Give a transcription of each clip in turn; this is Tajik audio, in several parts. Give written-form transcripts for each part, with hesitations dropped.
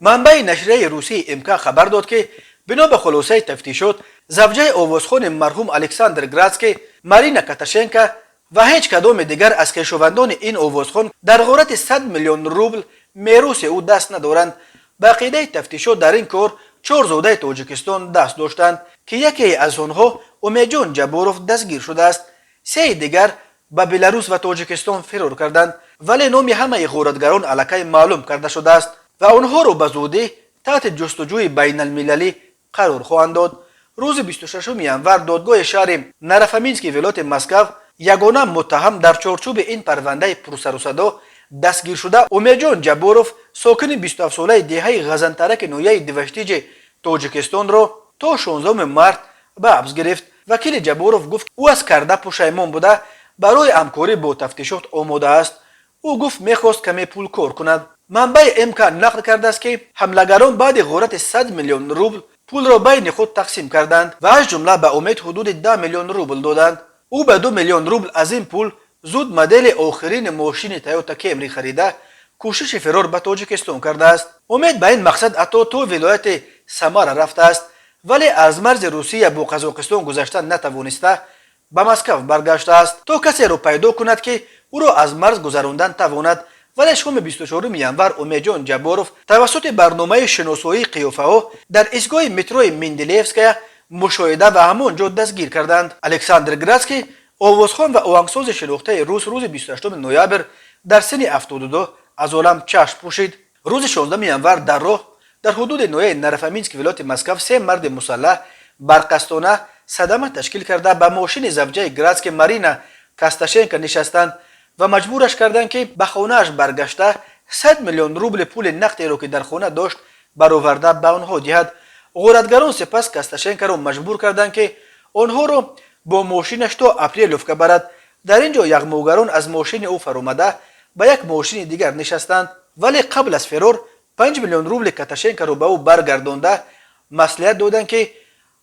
Манбаи нашрияи русии МК хабар дод, ки бино ба хулосаи тафтишот, завҷаи овозхони марҳум Александр Градский, Марина Каташенко ва ҳеҷ кадоми дигар аз хешовандони ин овозхон дар ғорати 100 миллион рубл мероси ӯ даст надоранд. Ба ақидаи тафтишот, дар ин кор чор зодаи Тоҷикистон даст доштанд, ки яке аз онҳо, Умедҷон Ҷабборов, дастгир шудааст. Сеи дигар ба Беларус ва Тоҷикистон фирор карданд, вале номи ҳамаи ғоратгарон аллакай маълум карда шудааст ва онҳоро ба зудӣ таҳти ҷустуҷӯи байналмилалӣ қарор хоҳанд дод. Рӯзи 26 январ додгоҳи шаҳри Нарофомински вилояти Москав ягона муттаҳам дар чорчӯби ин парвандаи пурсарусадо дастгиршуда, Умедҷон Ҷабборов, сокини 27-солаи деҳаи Ғазантараки ноҳияи Деваштиҷи Тоҷикистонро то 16 март ба ҳабс гирифт. Вакили Ҷабборов гуфт, ӯ аз карда пушаймон буда, барои ҳамкорӣ бо тафтишот омода аст. Ӯ гуфт, мехост каме пул кор кунад. Манбаи МК нақл кардааст, ки ҳамлагарон баъди ғорати 100 миллион рубл пулро байни худ тақсим карданд ва аз ҷумла ба Умед ҳудуди 10 миллион рубл доданд. Ӯ ба 2 миллион рубл аз ин пул зуд модели охирини мошини Тойота Кемри харида, кӯшиши фирор ба Тоҷикистон кардааст. Умед ба ин мақсад ҳатто то вилояти Самара рафтааст, вале аз марзи Русия бо Қазоқистон гузашта натавониста, ба Москав баргаштааст, то касеро пайдо кунад, ки ӯро аз марз гузарондан тавонад. Вале шоми 24 январ Умедҷон Ҷабборов тавассути барномаи шиносоии қиёфаҳо дар истгоҳи метрои Менделеевская мушоҳида ва ҳамон ҷо дастгир карданд. Александр Градский, овозхон ва оҳангсози шинохтаи рус, рӯзи 28 ноябр дар синни 72 аз олам чашм пӯшид. Рӯзи 16 январ дар роҳ дар ҳудуди ноҳияи Нарофомински вилояти Москав се марди мусаллаҳ барқасдона садама ташкил карда, ба мошини завҷаи Градский, Марина Касташенко, нишастанд ва маҷбураш карданд, ки ба хонааш баргашта, 100 миллион рубли пули нақдеро, ки дар хона дошт, бароварда ба онҳо диҳад. Ғоратгарон сипас Касташенкоро маҷбур карданд, ки онҳоро бо мошинаш то Апрелевка барад. Дар ин ҷо яғмогарон аз мошини ӯ фаромада, ба як мошини дигар нишастанд, вале қабл аз фирор 5 миллион рубли Каташенкоро ба ӯ баргардонда, маслиҳат доданд, ки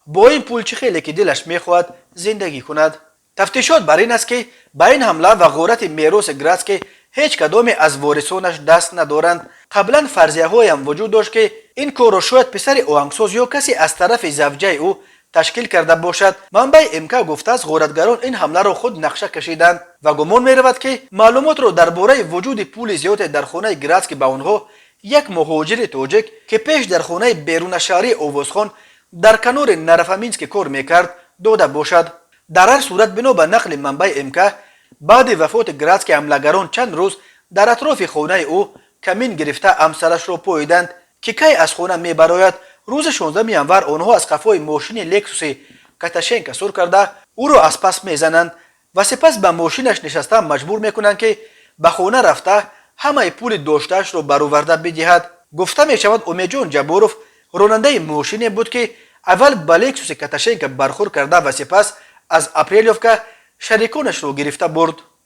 бо ин пул чӣ хеле ки дилаш мехоҳад зиндагӣ кунад. Тафтишот бар ин аст, ки ба ин ҳамла ва ғорати мероси Градский ҳеҷ кадоме аз ворисонаш даст надоранд. Қаблан фарзияҳоям вуҷуд дошт, ки ин корро шояд писари оҳангсоз ё касе аз тарафи завҷаи ӯ ташкил карда бошад. Манбаи МК гуфтааст, ғоратгарон ин ҳамларо худ нақша кашиданд ва гумон меравад, ки маълумотро дар бораи вуҷуди пули зиёде дар хонаи Градский ба онҳо як муҳоҷири тоҷик, ки пеш дар хонаи берунашаҳрии овозхон дар канори Нарофоминский кор мекард, дода бошад. Дар ҳар сурат, бино ба нақли манбаи МК, баъди вафоти Градский ҳамлагарон чанд рӯз дар атрофи хонаи ӯ камин гирифта, ҳамсарашро поиданд, ки кай аз хона мебарояд. Рӯзи 16 январ онҳо аз қафои мошини Лексуси Каташенко сур карда, ӯро аз пас мезананд ва сипас ба мошинаш нишаста маҷбур мекунанд, ки ба хона рафта, ҳамаи пули доштаашро бароварда бидиҳад. Гуфта мешавад, Умедҷон Ҷабборов ронандаи мошине буд, ки аввал ба Лексуси Каташенко бархӯрд карда ва сипас аз Апрелевка шариконашро гирифта бурд.